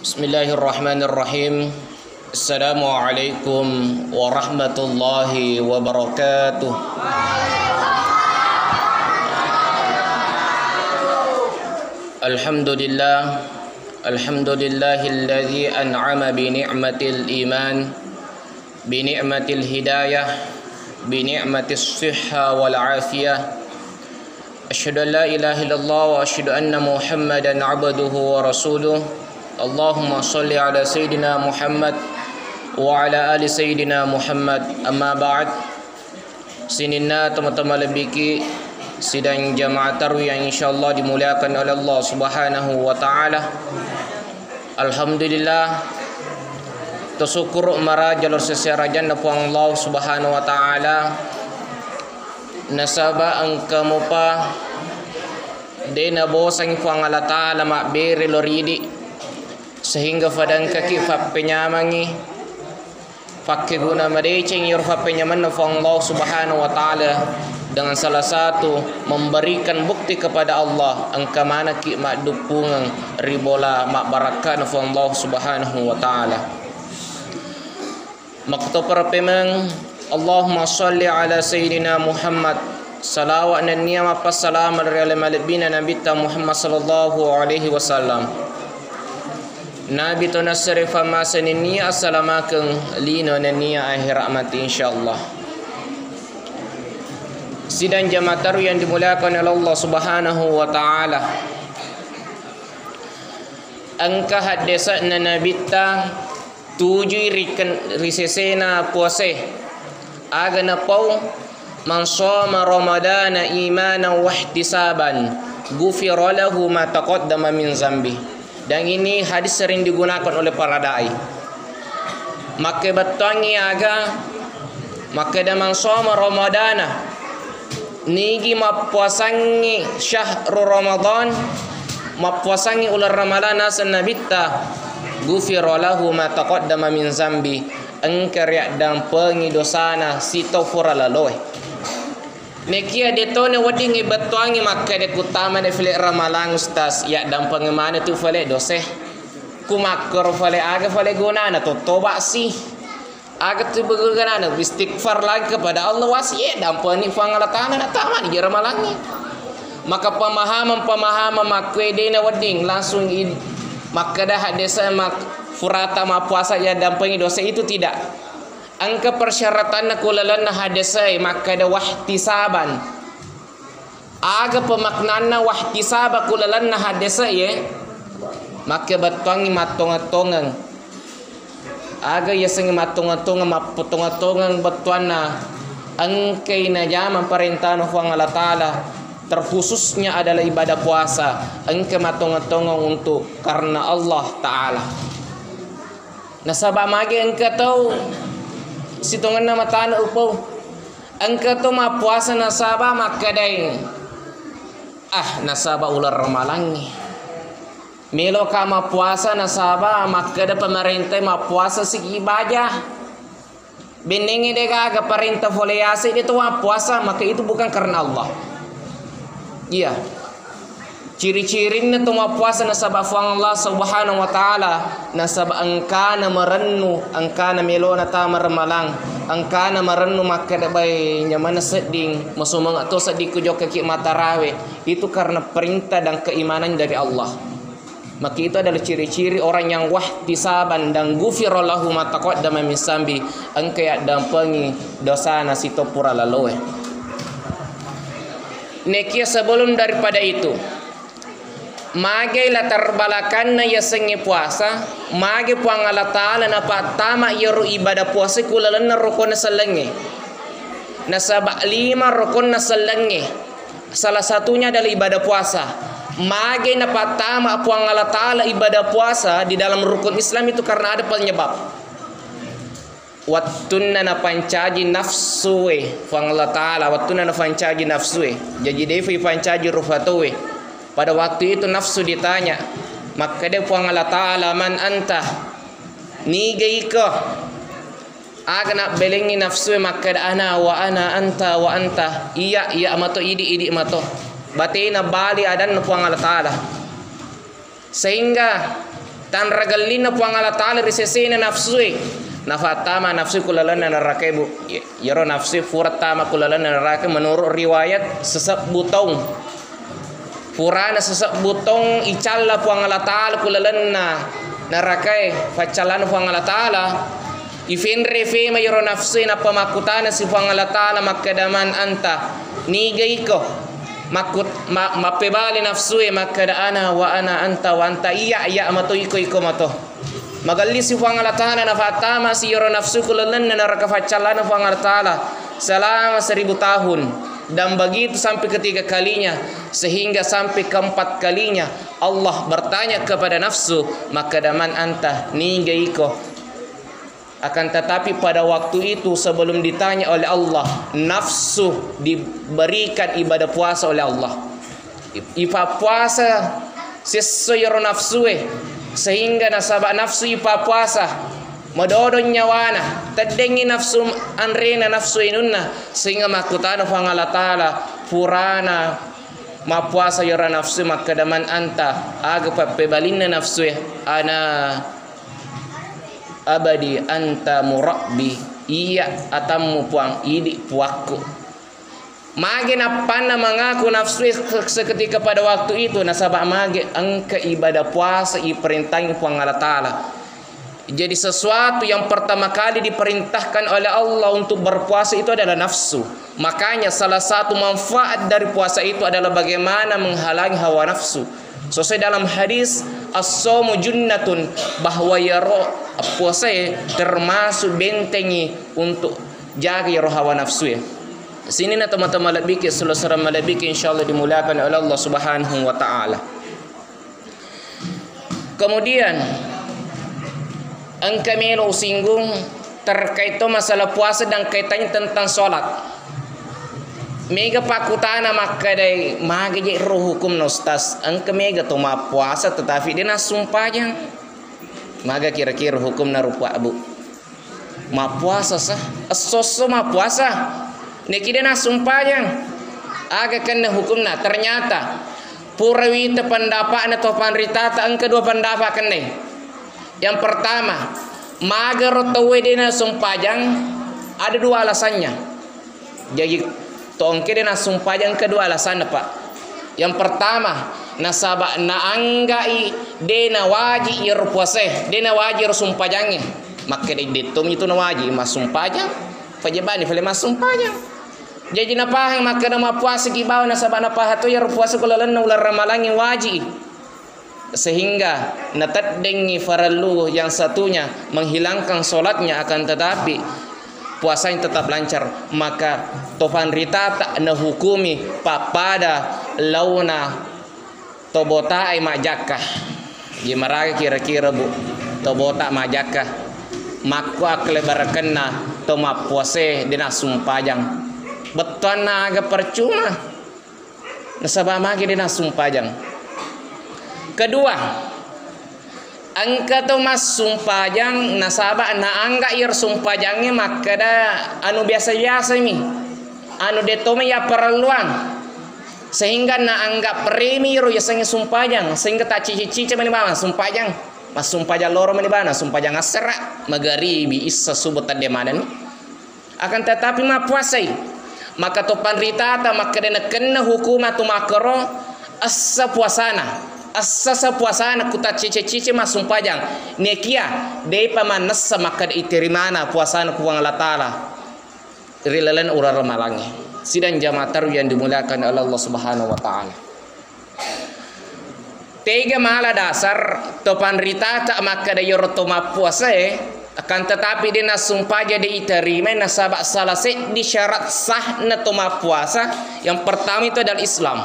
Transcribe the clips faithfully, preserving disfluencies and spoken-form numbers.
Bismillahirrahmanirrahim. Assalamualaikum warahmatullahi wabarakatuh. Alhamdulillah. Alhamdulillahilladzi an'ama bi ni'matil iman, bi ni'matil hidayah, bi ni'matis sihha wal afiyah. Asyhadu an la ilaha illallah wa asyhadu anna Muhammadan abduhu wa rasuluh. Allahumma shalli ala sayyidina Muhammad wa ala ali sayyidina Muhammad. Amma ba'd. Sininna tomatoa malebbiki sidang jamaah tarwih yang insyaallah dimuliakan oleh Allah Subhanahu wa taala. Alhamdulillah, tosukkuru maraja lao ri sese arajanna Puang Allah Subhanahu wa taala. Nasaba engka mopa de nabosangi Puang Allah Taala mabbere lao ri idi, sehingga fadangkaki fappenyamangi fakkeguna madeceng iyaro fappenyamanna Puang Allah Subhanahu wa Ta'ala, dengan salah satu memberikan bukti kepada Allah engka manekki madduppungeng ri bola mabbarakka'na Puang Allah Subhanahu wa Ta'ala. Makkutoparo pemeng, Allahumma shalli ala sayyidina Muhammad. Salawat nennia mappassalama ri ale malebbina Nabitta Muhammad sallallahu alaihi wasallam. Nabi to nassere fammase nennia assalamakeng lino nennia ahera mati, insyaallah. Sidang jamaah tarwih yang dimuliakan oleh Allah Subhanahu wa Ta'ala. Engka haddese'na Nabitta tujui ri ken-, ri sesena puasae. Aga napau, "Man shoma Ramadana imanan wahtisaban, ghufira lahu ma taqaddama min zambi." Dan ini hadis sering digunakan oleh para dai. Makkebettuangngi aga, makkeda, "Man shoma Ramadana," nigi mappuasangngi syahru Ramadan, mappuasangngi uleng Ramalang naseng Nabitta, "ghufira lahu ma taqaddama min zambi," engka riaddampengi dosana sitau fura laloe. Nekia detone weddingngi bettuangngi makkeda, "Kutamani fale Ramalang, Ustaz, yaddampengi maneng tu fale dosae. Ku makkoro fale, aga fale gunana, tottobasi. Aga tu begunana, istighfar lagi kepada Allah, wasi, eh, dampeni Puang Allah Ta'ala, natamani je Ramalangnge." Maka pemahaman-pemahaman makkue dena wedding langsung id-, makkeda haddese mak-, furata mappuasa yaddampengi dosa itu tidak. Engka persyaratanna ku lalenna haddese makkeda wahtisaban. Aga pemaknanna wahtisaba ku lalenna haddese ye? Makkebettuangngi mattongeng-tongeng. Aga yasengnge mattongeng-tongeng, mappatongeng-tongeng bettuanna engkai najama parentana Puang Allah Ta'ala, terkhususnya adalah ibadah puasa, engka mattongeng-tongeng untuk karena Allah Ta'ala. Nasaba mage engka tau sitongenna matana upau. Engka to mappuasa nasaba makkedai, "Ah, nasaba uleng Ramalangnge." Meloka mappuasa nasaba makkeda pemerintah mappuasa sigi baja. Bennengnge degaga parenta fole yase de to mappuasa, maka itu bukan karena Allah. Iya. Ciri-cirinna to mappuasa nasaba Puang Allah Subhanahu wa Ta'ala, nasaba engkana marennu, engkana melona tama ramalang, engkana marennu makkeda, "Bai, nyamanna sedding, masumanga to sedding ku jokkaki matarawe." Itu karena perintah dan keimanan dari Allah. Maka itu adalah ciri-ciri orang yang wahtisaban dan ghufira lahu ma taqaddama min zambi, engka yaddampengi dosana sitopura laloe. Nekia sebelum daripada itu, mage latar balakanna yasengnge puasa, mage Puang Allah Ta'ala napattama iyaro ibadah puasa ku lalenna rukonna sellengnge. Nasaba lima rukonna sellengnge, salah satunya adalah ibadah puasa. Mage napattama Puang Allah Ta'ala ibadah puasa di dalam rukun Islam itu karena ada penyebab. Wettunna napancaji nafsue Puang Allah Ta'ala, wettunna napancaji nafsue. Jaji, defa ipancaji rupa tauwe. Pada waktu itu nafsu ditanya, makkeda Puang Allah Ta'ala, "Man anta?" Niga iko? Aga nabbelengngi nafsue makkeda, "Ana wa ana, anta wa anta." Iya, iya mato, idi, idi mato. Batena bali adanna Puang Allah Ta'ala. Sehingga Tanra gellinna Puang Allah Ta'ala ri sesena nafsue. Nafattama nafsu ku lalenna neraka, Bu. Ye-, yero nafsu fura tama ku lalenna neraka menurut riwayat sesebbu taung. Purana sesebbu taung icalla Puang Allah Ta'ala ku lalenna nerakae, faccallana Puang Allah Ta'ala. Ifenre fema yero nafsue nappa makkutana si Puang Allah Ta'ala makkeda, "Man anta?" Niga iko? Makkut-, ma-, mappebali nafsue makkeda, "Ana wa ana anta wa anta." Iya, iya mato, iko, iko mato. Magelli si Puang Allah Ta'ala nafattama si yero nafsu ku lalenna neraka faccallana Puang Allah Ta'ala selama seribu tahun. Dan begitu sampai ketiga kalinya, sehingga sampai keempat kalinya Allah bertanya kepada nafsu, makkeda, "Man anta?" Niga iko? Akan tetapi pada waktu itu sebelum ditanya oleh Allah, nafsu diberikan ibadah puasa oleh Allah. I-, ipappuasa sesso yero nafsue, sehingga nasaba nafsu ipappuasa, madodo nyawana, teddengngi nafsu anrena, nafsu inunna, sehingga makkutana Puang Allah Ta'ala, purana mappuasa yero nafsu, makkeda, "Man anta?" Aga pappebalinna nafsue? "Ana abdi anta murabbi." Iya atammu Puang, idi puakku. Mage nappanna mangaku nafsue se-, seketika pada waktu itu, nasaba mage engka ibadah puasa iperintangi Puang Allah Ta'ala. Jadi sesuatu yang pertama kali diperintahkan oleh Allah untuk berpuasa itu adalah nafsu. Makanya salah satu manfaat dari puasa itu adalah bagaimana menghalangi hawa nafsu. Sesuai dalam hadis, "As-saumu junnatun," bahwa yero puasae termasuk bentengi untuk jaga yero hawa nafsu ya. Sininna teman-teman malebbiki, selesara malebbiki, insyaallah dimuliakan oleh Allah Subhanahu wa Ta'ala. Kemudian, engka melo usinggung terkait to masalah puasa dan kaitannya tentang sholat. Mega pakkutana makkedai, "Magi je ro hukumna, Ustaz? Engka mega to mappuasa tetapi de nassumpajang." Maga kira-kira hukumna rupa, Bu? Mappuasa sah, esso-esso mappuasa. Neki de nassumpajang. Aga kenna hukumna? Ternyata pura wita pendapatna to panritata, engka dua pendapat kennai. Yang pertama, magaro tauwe de nassumpajang, ada dua alasannya. Jaji, to engka de nassumpajang kedua alasanna, Pak. Yang pertama, nasaba naanggai de nawaji iyaro puasae, de nawaji iyaro sumpajangnge. Makkeda de tommi tu nawaji massumpajang, pajebani fale massumpajang. Jaji napahang makkeda mappuasaki bawang nasaba napahang to iyaro puasa ku lalenna uleng ramalangnge waji. Sehingga nateddengngi farellu yang satunya menghilangkan sholatnya, akan tetapi puasanya tetap lancar, maka to panritata nahukumi pappada laona to botae majjakka. Jadi maraga kira-kira, Bu, to bota majjakka? Makko akkalebarekenna to mappuasae de nassumpajang. Bettuanna aga percuma. Nasaba magi de nassumpajang. Kedua, engka to massumpajang nasaba naangga iyaro sumpajangnge makkeda anu biasa-biasami, anu de toma yapparelluang, sehingga naanggap remi iyaro yasengnge sumpajang, sehingga taccici-cici mani bawang sumpajang, massumpajang loro mani bawang, sumpajang assara, magaribi, issa, subuh, tedde manenni. Akan tetapi mappuasai, maka to panritata makkeda nakenna hukuma tu makkero, essa puasana, essa sa puasana ku taccice-cice massumpajang, nekia depa mannessa makkeda iterimana puasana ku Puang Allah Taala ri laleng uleng ramalangnge. Sidang jamaah tarwih yang dimuliakan oleh Allah Subhanahu wa Ta'ala. Tega mala dasar to panritata makkeda iyaro to mappuasae, akan tetapi de nassumpajang de iterimai nasaba salah seddi syarat sahna to mappuasa, yang pertama itu adalah Islam.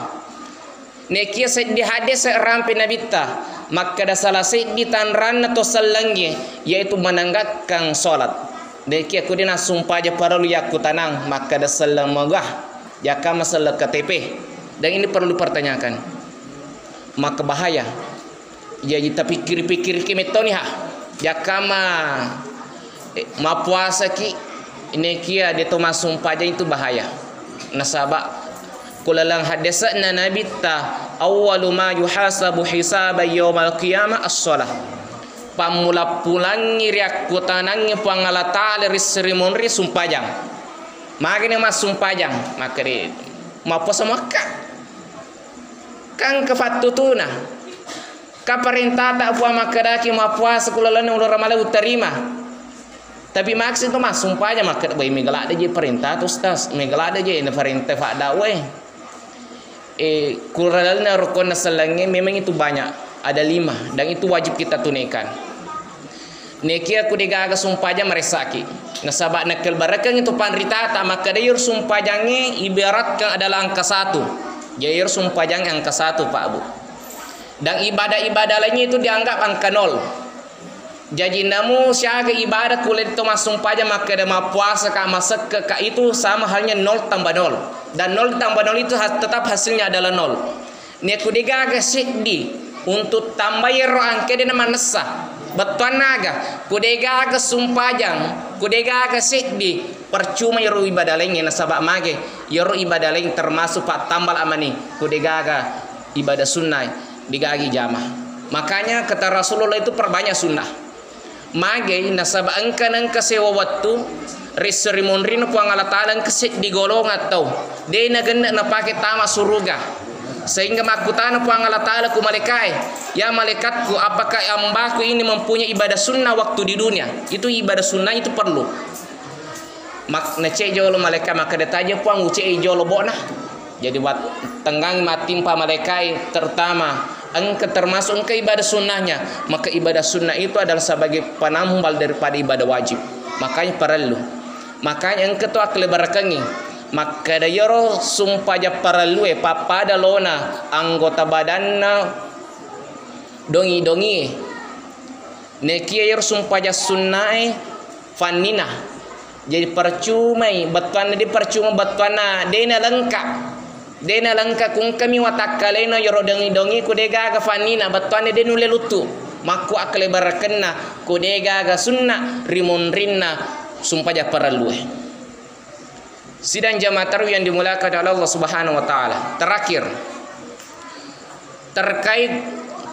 Nekia seddi hadis rampe Nabitta makkeda salah seddi tanranna to sellengnge yaitu menegakkan salat. Nekia ku de nassumpajang parellu yakkutanang makkeda selleng mogah, jakkamma selleng K T P. Dan ini perlu dipertanyakan. Maka bahaya. Jaji tapikkiri-pikkiriki mettoni ha. Jakkamma, eh, mappuasaki nekia de to massumpajang itu bahaya. Nasaba ku laleng haddese'na Nabitta, "Awwalu ma yuhasabu hisaban yaumal qiyamah as-shalah." pammula-pulangngi riakkutanangngi Puang Allah Ta'ala ri seri monri sumpajang. Magani massumpajang, makkeda, "Mappuasa muakka." Kan kefattutuna. Ka parentata Puang makkedaki mappuasa ku lalenna uleng ramalang utarima. Tapi maksud tu massumpajang makkeda, "Woi, mega ladde je parenta tu, Ustaz. Mega ladde je na parenta faddawa e." Eh, ku lalenna rukunna sellengnge memang itu banyak, ada lima, dan itu wajib kita tunaikan. Nekia ku degaga sumpajang maressaki. Nasaba nakkalbarakeng itu panritata, makkeda iyaro sumpajangnge ibaratkan adalah angka satu. Jadi iyaro sumpajangnge angka satu, Pak Bu. Dan ibadah-ibadah lainnya itu dianggap angka nol. Jaji, namu siaga ibadah kulle to massumpajang makkeda mappuasa ka, masekke ka, itu sama halnya nol tambah nol. Dan nol tambah nol itu has-, tetap hasilnya adalah nol. Nia ku degaga seddi untuk tambai ero angke de na manessa. Bettuanna aga, ku degaga sumpajang, ku degaga seddi, percuma ero ibadah laingnge nasaba mage, ero ibadah laing termasuk pattambal amani, ku degaga ibadah sunnah. Digagi jama. Makanya kata Rasulullah itu perbanyak sunnah. Mage nasaba engka nengka sewa wettu ri seri monrinna Puang Allah Ta'ala engka seddi golongan tau de nagenne napake tama suruga. Sehingga makkutana Puang Allah Ta'ala ku malaikae, "Ya malaikatku, apakah ambaku ini mempunyai ibadah sunnah waktu di dunia?" Itu ibadah sunnah itu perlu. Mak-, nacek jolo malaikat makkeda, "Taja Puang, ucek jolo bokna." Jadi wat-, tengngang mattimpa malaikat, terutama engka termasuk engka ibadah sunnahnya, maka ibadah sunnah itu adalah sebagai penambal daripada ibadah wajib. Makanya parellu. Makanya engka tu akkalebarekengngi. Makkeda iyaro sumpajang parellue pappada lona anggota badanna dongi-dongie. Nekia iyaro sumpajang sunnae fannina. Jadi percumai bettuanna, de percuma bettuanna, de nalengka. De nalengka kungkami watakkalena iyaro dongi-dongi ku de gaga fannina, bettuanna de nulle luttu. Makku akkalebarekenna ku de gaga sunna ri monrinna sumpajang parellue. Sidang jamaah tarawih yang dimuliakan oleh Allah Subhanahu wa Ta'ala. Terakhir, terkait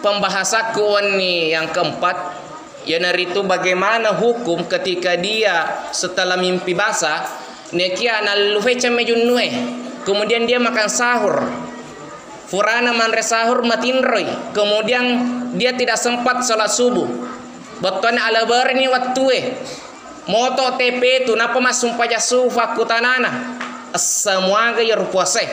pembahasaku wenni yang keempat, iyanaritu bagaimana hukum ketika dia setelah mimpi basah, nekia nallufe cemme junnue, kemudian dia makan sahur, furana manre sahur, matinroi, kemudian dia tidak sempat sholat subuh, bettuanna alaberni wattue, moto tepe tu, nappa massumpajang subuh, fakkutanana, essa muaga iyaro puasae,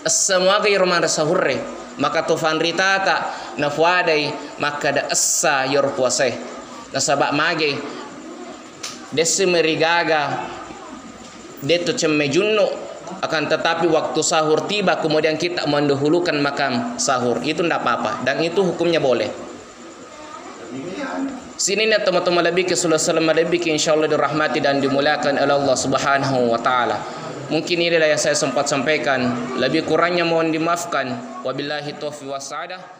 essa muaga iyaro manre sahurre, maka to fanritata nafuadai makkada essa iyaro puasae. Nasaba mage, desse merigaga, detto cemme junnu, akan tetapi waktu sahur tiba, kemudian kita mendahulukan makan sahur, itu ndak apa-apa, dan itu hukumnya boleh. Sininna tomatoa malebbiki, sallallahu alaihi wasallam malebbiki, insyaallah dirahmati dan dimuliakan oleh Allah Subhanahu wa Ta'ala. Mungkin inilah yang saya sempat sampaikan. Lebih kurangnya mohon dimaafkan. Wabillahi taufiq wassadah.